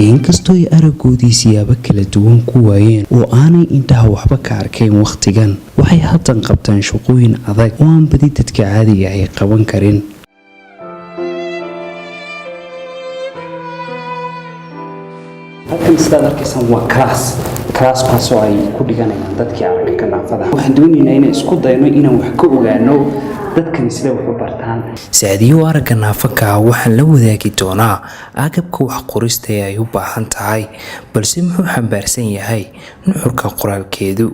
Inkastoo ay araggoodii siyaabo kala duwan ku waayeen oo aanay indhaha waxba ka arkayn wakhtigan, waxay haatan qabtaan shaqooyin adag oo aan badi dadka caadiga ay qaban karin. Halkan sidaad arkaysaan waa class, classkaasoo ay ku dhiganayaan dadkii aragga ka naafada. Waxaan doonaynaa inaan isku dayno inaan wax ka ogaano dadkani sida wax u bartaan. Saadiyo aragga naafaka ah waxaan la wadaagi doonaa agabka wax qorista ee ay u baahan tahay, balse muxuu xambaarsan yahay nuxurka qoraalkeedu?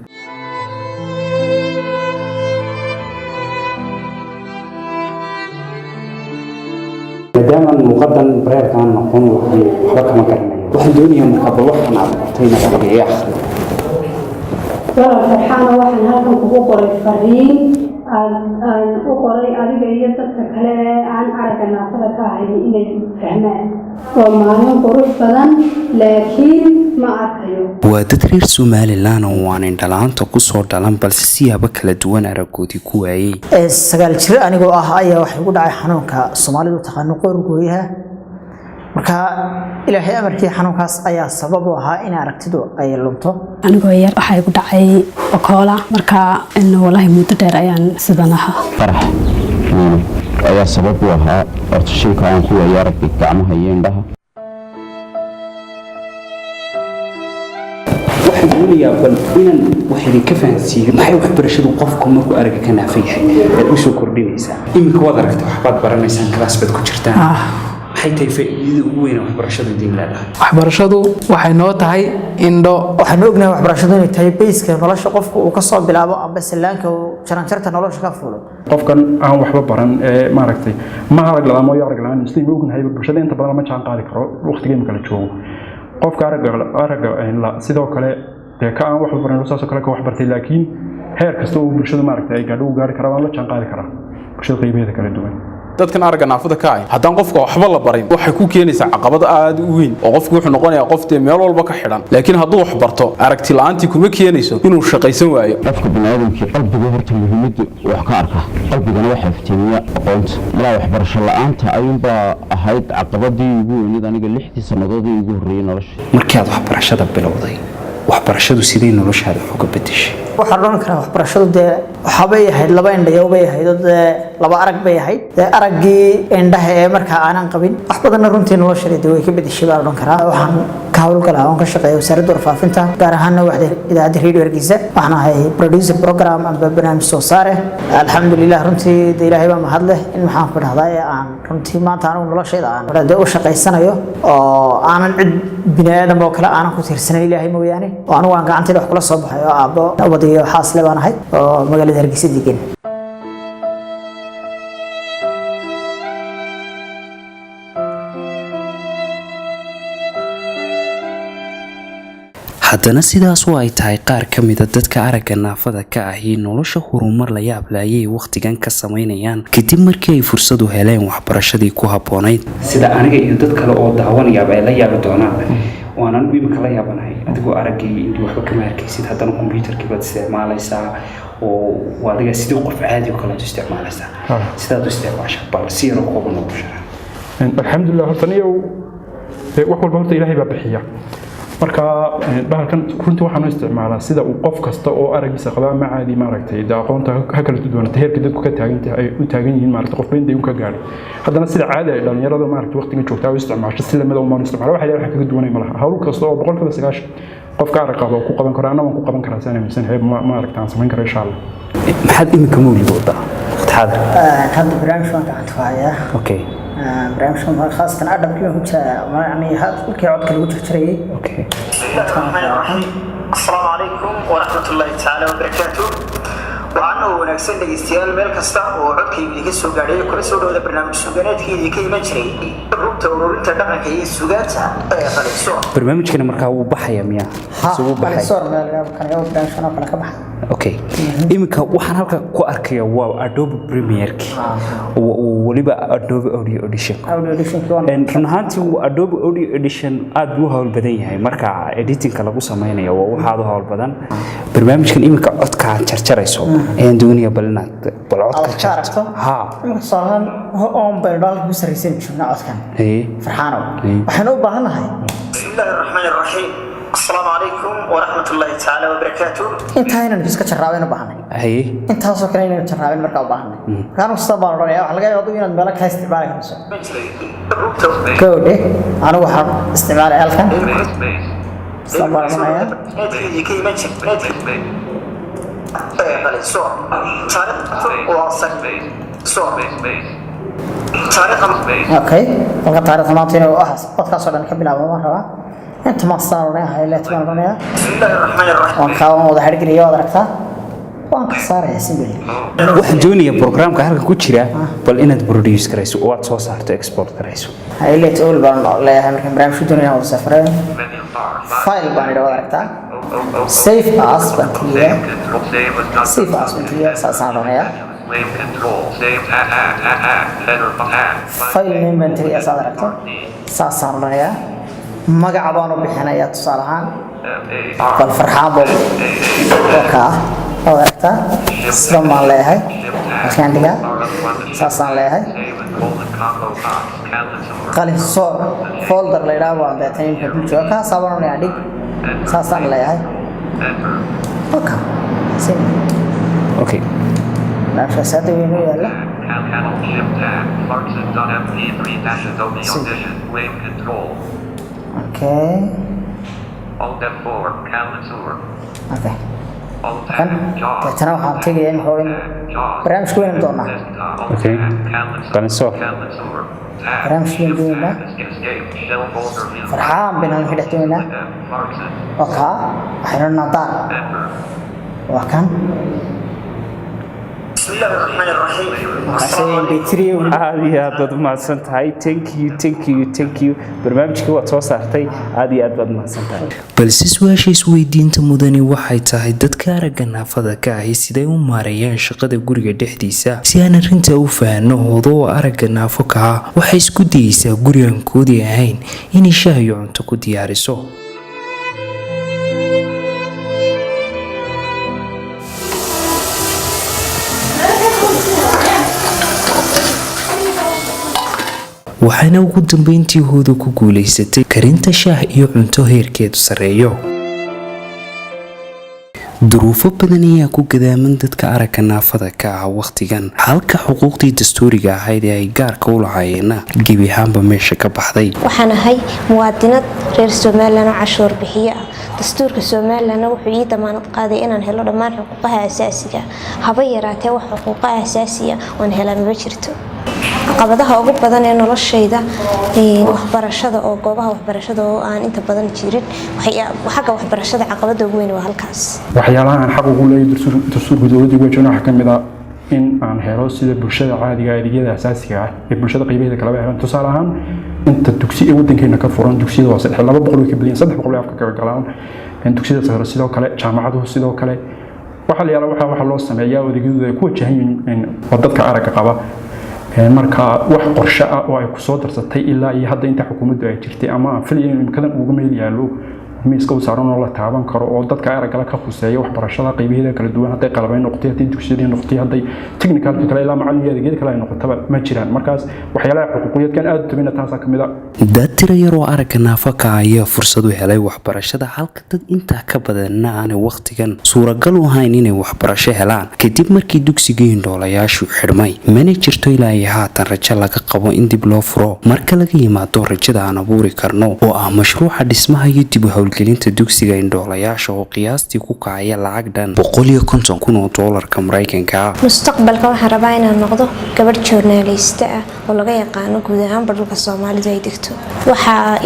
Maadaama luuqadan bareerkaan noqon lahayn waxba kama garanayo, waxaan doonayaa markaa bal waxaan aad qortay inaad adiga ii akhrido. Walaal Farxaana, waxaan halkan kugu qoray fariin aan u qoray adiga iyo dadka kale ee aan aragga naafada ka ahayn inay fahmaan. Waa maalin qurux badan, laakiin ma arkayo. Waa dad reer Somaliland oo aan indhala-aanta kusoo dhalan, balse siyaabo kala duwan araggoodii ku waayey. 9 jir anigoo ah ayaa waxay ugu dhacay xanuunka Soomaalidu taqaano qoorgooyaha. Marka Ilaahay amarkii, xanuunkaas ayaa sabab u ahaa in aragtidu ay lunto. Anigoo yar waxaa igu dhacay okoola. Marka walaahi muddo dheer ayaan sidan ahaa. Farax miino ayaa sabab u ahaa horta shilka aan ku waayay aragga gacmaha iyo indhaha. Waxaan doonayaa bal inaan wax idinka fahansiiyo maxay waxbarashadu qofku markuu aragga ka naafa yahay aad usoo kordhinaysaa. Iminka waad aragta, waxbaad baranaysaan, class baad ku jirtaan. Maxay tahay faa'iidada ugu weyn ee waxbarashadu idin leedahay? Waxbarashadu waxay noo tahay indho. Waxaanu ognahay waxbarashadu inay tahay base-ka nolosha qofku uu kasoo bilaabo amba sallaanka uu jaranjarta nolosha ka fuulo. Qofkan aan waxba baran ee maaragtay ma arag la-aan mooyo arag la-aan, sidaynu ognahay bulshada inta badan lama jaan qaadi karo waqtiga imika la joogo. Qofka aragga la sidoo kale dee ka aan waxba baran, saasoo kale ka wax bartay, laakiin heer kasta oo bulshadu maaragtay ay gaadho uu gaari karaa, waan la jaan qaadi karaa bulshada qaybaheeda kala duwan. Dadkan aragga naafada ka ah, haddaan qofka waxba la barin, waxay ku keenaysaa caqabad aad u weyn oo qofku wuxuu noqonayaa qof dee meel walba ka xidhan. Laakiin hadduu wax barto, aragti la'aantii kuma keenayso inuu shaqaysan waayo. Qofka baniaadamkii qalbiga horta muhiimadda wax ka arka, qalbigana waxaa iftiimiya aqoonta. Malaa waxbarasho la-aanta ayuunbaa ahayd caqabadii ugu weyneyd aniga 6dii sannadood ee igu horreeyey nolosha. Markii aad waxbarashada bilowday, waxbarashadu sidee noloshaada wax uga bedeshay? Waxaan odhan karaa waxbarashadu dee waxaabay ahayd laba indhayow bay ahayd oo dee laba arag bay ahayd. Dee araggii indhaha ee markaa aanan qabin wax badanna runtii noloshani dee way ka bedeshay baan odhan karaa. Waxaan ka howlgalaa oon ka shaqeeya Wasaaradda Warfaafinta, gaar ahaana waxda Idaacadda Radio Hargeysa. Waxaan ahay producer program amba barnaamij soo saare. Alxamdulilah, runtii dee Ilaahay baa mahad leh in maxaan ku dhahdaa ee aan runtii maanta anigu noloshayda aan dee u shaqaysanayo oo aanan cid bini aadam oo kale aanan ku tiirsanayn, Ilaahay mooyaane, oo anigu aan gacantayda wax kula soo baxay, oo aabbo ubad iyo xaasle baan ahay oo magaalada Hargeysa degan. Haddana sidaas oo ay tahay, qaar ka mida dadka aragga naafada ka ahi nolosha horumar la yaab leh ayay wakhtigan ka samaynayaan kadib markii ay fursad u heleen waxbarashadii ku habboonayd. Sida aniga iyo dad kale oo daawanayaaba ay la yaabi doonaan, waan anigu imika la yaabanahay, adigoo araggii intii waxba kama arkaysid, haddana kombyuutarkii baad isticmaalaysaa oo adiga sidii qof caadi oo kale aad u isticmaalaysaa. Sidaad u isticmaasha bal si yaroo kooban noogu sharax. Alxamdulilah, horta niyow wax walba horta Ilaahay baa bixiya. Marka bahalkan runtii waxaan u isticmaalaa sida uu qof kasta oo aragiisa qabaa ma caadi maaragtay dee aqoonta ha kala duwanata heerka dadku ka taagan tahay ay u taagan yihiin, maaragtay qofba inta uu ka gaadhay. Haddana sida caadi ay dhalinyarada maaragtay waqtiga joogtaa u isticmaasho si lamida umaan isticmaala. Waxa Ilaahay kaga duwanay malaha. Hawl kasta oo 90% qofka arag qaba ku qaban karo, anna waan ku qaban karaa, saan aaminsanahay maaragtay aan samayn karo insha Allah. Maxaad iminka mawlid wadaa waqti xaadir? Hadda barnaamij baan gacanta ku hayaa. Barnaamijkan khaasatan adhabkii baan ku jiraa, yani halkii codka lagu jarjarayay. Asalaamu calaykum waraxmat ullaahi tacaala wabarakaatu. Waxaana oo wanaagsan dhegaystayaal meel kasta oo codkaygu idinka soo gaadhay, kula soo dhowda barnaamij suganeedkii idinka iman jiray rugta ururinta dhaqanka iyo sugaanta ee Qalinsoor. Barnaamijkani markaa wuu baxaya miya? Ha. Mise wuu baxay? Qalinsoor meel kan barnaamijkan oo kale ka baxay. Okay, iminka waxaan halka ku arkaya waa Adobe Premiere-ki, weliba Adobe Audio Edition. Audio edition-ki waan. Run ahaantii Adobe Audio Edition aad buu u hawl badan yahay marka editingka lagu sameynayo. Waa wax aad u hawl badan barnaamijkan. Iminka codka aad jarjarayso ayaan doonaya bal inaad bal codka Aad ka jarto. aragto? Ha. Imika tusaalahaan on baynu halka ku sarraysan joognaa codkan. Haye. Farxaanow, waxaynu u baahan nahay بسم الله الرحمن الرحيم، السلام عليكم ورحمة الله تعالى وبركاته. Intaa inaynu iska jarraabaynu u baahanay. Haye. Intaasoo kale inaynu jarraabin markaa u baahanay. Marka anigu sidan baan odhanaya. Waxaa laga yaabaa adigu inaad meelo kale isticmaali karayso. Gowdhe, anigu waxaan isticmaalaya halkan, sidan baan odhanayaa. Space. Space. Okay, halka taariikhda maanta inuu ah codkaasoo dhan ka bilaabo maan rabaa. Inta maan sidaan odhanaya, highlight baan odhanayaa. بسم الله الرحمن الرحيم. Waan kaa waan wada xidhgeliya, waad aragtaa, waan ka saaraya simply. Waxaan doonayaa programka halkan ku jira bal inaad produce garayso oo aad soo saarto, export garayso. Highlight all baan leeyahay markaan barnaamijku doonaya wada safareeyo. File baan idhi, waad aragtaa, save as baan keliyaa, save as baan keliyaa, saasaan odhanayaa. File name baan tegayaa, saad aragto, saasaan odhanayaa. Magaca baan u bixinayaa, tusaale ahaan bal Farxaan boo oo kaa, waad aragtaa, sidan baan leeyahay, halkaan dhigaa, saasaan leeyahay. Qalin soor folder la yidhaah baan deetan imika dul jooga, kaasaa baan odhanayaa dhig, saasaan leeyahay. Okay. Simple. Okay. Meeshaas hadda weynoo yaalla. Panel shift tab. Clarkson.mp3 dash Adobe Audition. Wave control. Okay. Alt F4. Calensur. Okay. Alt Kan tab. Jaws. deetana waxaan tegayaa in hore Jaws. barnaamijku weynan doonaa. Desktop. Alt Okay. tab. Calensur. Calensur. Calensur. Tab. Barnaamijku weyn Shift doonaa. tab. Escape. Shell folder view. Farxaan baynu halkan ka dhex doonaynaa. F. Clarkson. Waa kaa, waxaynu odhanaa daar. Enter. Waa kan. بسم الله الرحمن الرحيم. Markaasay mp3. Aad iyo aad baad umahadsan tahay. Thank you, thank you, thank you. Barnaamijkii waad soo saartay, aad iyo aad baad umahadsan tahay. Balse su-aasha isweydiinta mudani waxay tahay, dadka aragga naafada ka ahi siday u maareeyaan shaqada guriga dhexdiisa? Si aan arrinta u fahanno, Hoodo oo aragga naafo ka ah waxay isku dayeysaa gurigan koodii ahayn inay shaah iyo cunto ku diyaariso. Waxaana ugu dambeyntii Hooda ku guulaysatay karinta shaah iyo cunto heerkeedu sarreeyo. Duruufo badan ayaa ku gadaaman dadka aragga naafada ka ah wakhtigan, halka xuquuqdii dastuuriga ahayd ee ay gaarka u lahaayeenna gebi ahaanba meesha ka baxday. Waxaan ahay muwaadinad reer Somaliland oo cashuur bixiye ah. Dastuurka Somalilandna wuxuu ii damaanad qaaday inaan helo dhammaan xuquuqaha asaasiga. Haba yaraatee, wax xuquuqaha asaasiga oon helaa maba jirto. Caqabadaha ugu badan ee noloshayda, waxbarashada oo goobaha waxbarashada oo aan inta badan jirin. Xagga waxbarashada caqabada ugu weyn waa halkaas. Waxyaalaha aan xaq ugu leeyahay dastuurka dowladda uga jirna waxaa ka mid ah in aan helo sida bulshada caadiga ah adeegyada asaasiga ah ee bulshada qaybaheeda kalaba helaan. Tusaale ahaan, inta dugsi ee wadankeena ka furan dugsiyada hoose dhexe 200 way ka badan yihiin, 300 way afka kaga galaan. Dugsiyada sare sidoo kale, jaamacaduhu sidoo kale. Waxaa la yaala waxaa loo sameeyaa adeegyadooda ay ku wajahan yihiin waa dadka aragga qaba. Marka wax qorshe ah oo ay kusoo darsatay ilaa iyo hadda inta xukuumaddu ay jirtay ama aan filaya inuu imikadan uga meel yaallo miiska u saaran oo la taaban karo oo dadka araggala ka khuseeya waxbarashada qaybaheeda kala duwan, hadday qalabayn noqotay, hadday dugsiyadii noqotay, hadday technicalka kale ilaa macallin iyo adeegyada kale ay noqotaba, ma jiraan. Markaas waxyaalaha xuquuqiyaadkan aad u tabina taasaa ka mid a. Dad tiro yar oo aragga naafo ka ayaa fursad u helay waxbarashada, halka dad intaa ka badanna aanay wakhtigan suuragal u ahayn inay waxbarasho helaan kadib markii dugsigii indhoolayaashu xidhmay. Mana jirto ilaa iyo haatan rajo laga qabo in dib loo furo, marka laga yimaado rajada aan abuuri karno oo ah mashruuca dhismaha iyo dib u howlgelinta dugsiga indhoolayaasha oo qiyaastii ku kacaya lacag dhan 150,000 oo doolarka Maraykanka ah. Mustaqbalka waxaan rabaa inaan noqdo gabadh journalist ah oo laga yaqaano guud ahaanba dhulka Soomaalidu ay degto. Waxaa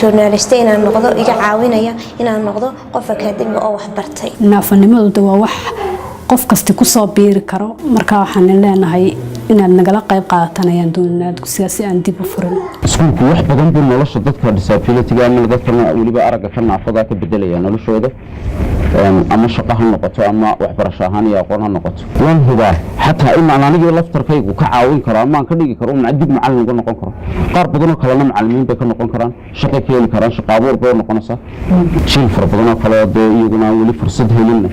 journalist inaan noqdo iga caawinaya inaan noqdo qof academic oo wax bartay. Naafanimadu de waa wax qof kasti kusoo biiri karo. Marka waxaan leenahay inaad nagala qayb qaadatan ayaan doonaynaa dugsiga si aan dib u furin. Iskuulku wax badan buu nolosha dadka disability-ga ama dadka weliba aragga ka naafada ka bedelaya noloshooda. Ama shaqo ha noqoto ama waxbarasho ahaan iyo aqoon ha noqoto. Waan hubaa xataa inaan anigii laftarkaygu ka caawin karo ama aan ka dhigi karo dib macallin uga noqon karo. Qaar badanoo kalena macallimiin bay ka noqon karaan, shaqo ka heli karaan, shaqo abuur bay u noqonaysaa. Jiil fara badanoo kale oo dee iyaguna aan weli fursad helinna,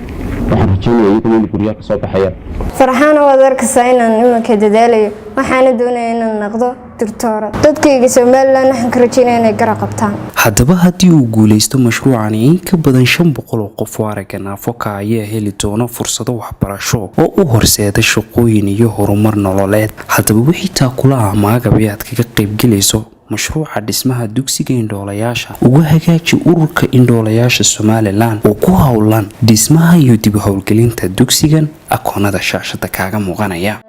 waxaan rajeynaya iyaguna in guryaha ka soo baxayaan. Farxaana, waad arkaysaa inaan iminka dadaalayo, waxaana doonaya inaan noqdo doctoora. Dadkayga Somaliland waxaan ka rajeynaya inay gara qabtaan. Haddaba haddii uu guuleysto mashruucani, in ka badan 500 oo qof oo aragga naafo ka ayaa heli doono fursado waxbarasho oo u horseeda shaqooyin iyo horumar nololeed. Haddaba wixii taakula ah maagab aad kaga qaybgelayso mashruuca dhismaha dugsiga indhoolayaasha, uga hagaaji Ururka Indhoolayaasha Somaliland oo ku howlan dhismaha iyo dib howlgelinta dugsigan akoonada shaashada kaaga muuqanaya.